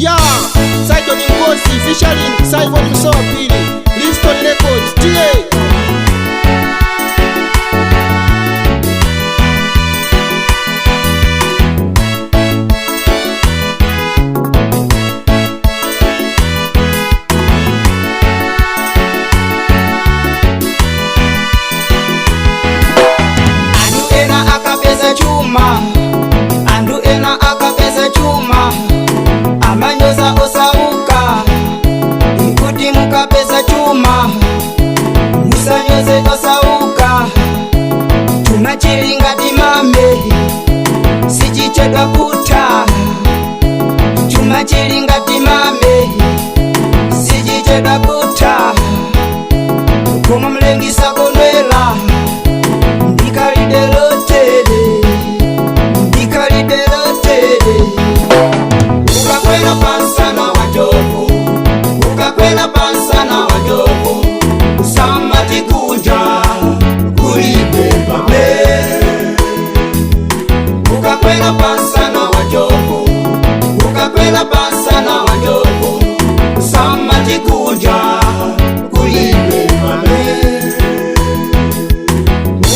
Ya Simon Nkosi featuring Simon Msopili, Liston Records TA. Andu ena akapeza chuma, andu ena akapeza chuma, amanyoza osauka. Ikuti mukapeza chuma, musanyoze osauka. Chuma chili ngati mame, sichichedwa kutha. Chuma chili ngati mame, sichichedwa kutha. Koma Mlengi sakondwela ndikalidelotele, ndikalidelotele. Ukakwela pansana wa njovu, ukakwela pansana wa njovu, usamati kunja kulibe mame. Ukakwela pansana wa njovu, ukakwela pansana wa njovu, usamati kunja kulibe mame.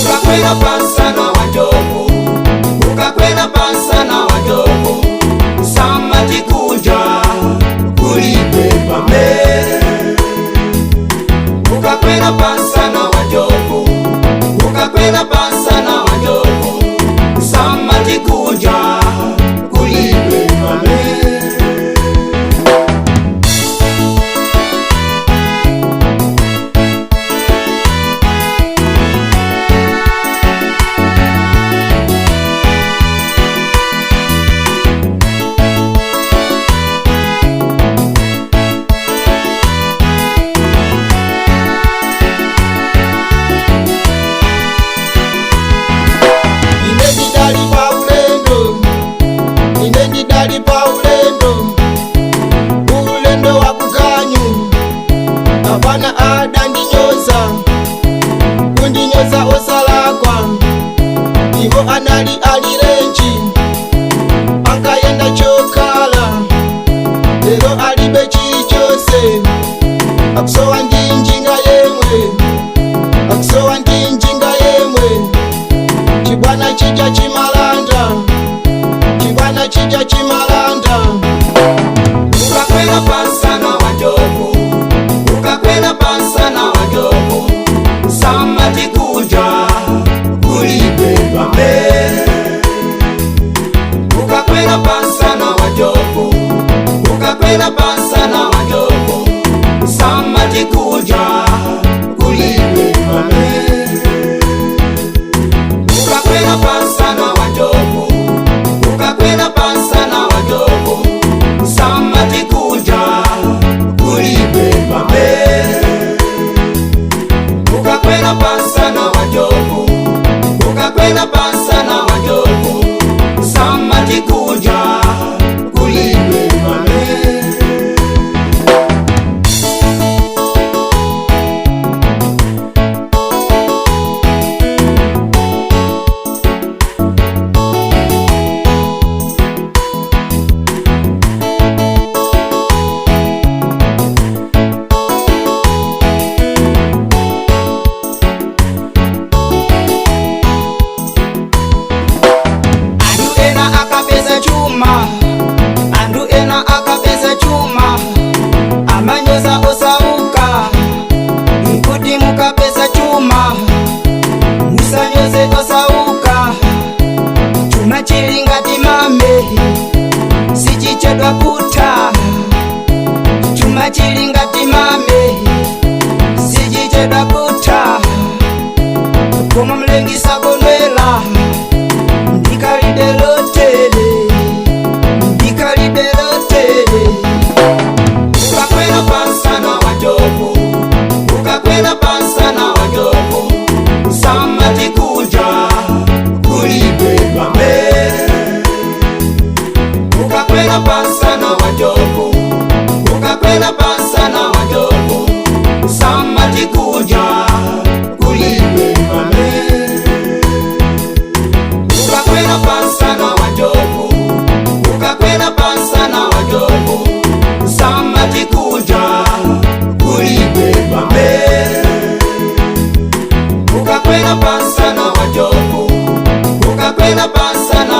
Ukakwela pansana wa njovu, ukakwela pansana wa njovu, usamati kunja kulibe mame. Ukakwela pansana wa njovu, ukakwela pansana wa njovu, usamati kunja kulibe mame. Ine ndidali pa ulendo, ine ndidali pa ulendo, ulendo wa kuganyu. Apana adandinyoza, kundinyoza osalakwa. Iwo anali alirenji, ankayenda chokala, lero alibe chilichonse. Akusowa ndi njinga yemwe, akusowa ndi njinga yemwe. Chibwana chija chimalanda, chibwana chija chimalanda. Ukakwela pansana wa njovu, ukakwela pansana wa njovu, usamati kunja kulibe mame. Ukakwela pansana wa njovu, ukakwela pansana wa njovu, usamati kunja kulibe mame. Ukakwela pansana wa njovu, ukakwela pansana wa njovu, usamati kunja kulibe mame. Ukakwela pansana wa njovu, ukakwela pansana wa njovu, usamati kunja kulibe mame. Andu ena akapeza chuma, andu ena akapeza chuma, amanyoza osauka. Ikuti mukapeza chuma, musanyoze osauka. Chuma chili ngati mame, sichichedwa kutha. Chuma chili ngati mame, sichichedwa kutha. Koma Mlengi sakondwela ndikalidelotele, ndikalidelotele. Ukakwela pansana wa njovu, ukakwela pansana wa njovu, usamati kunja kulibe mame. Ukakwela pansana wa njovu, ukakwela pansana wa njovu, usamati kunja kulibe mame. Ukakwela pansana wa njovu, ukakwela pansana wa njovu. pansana.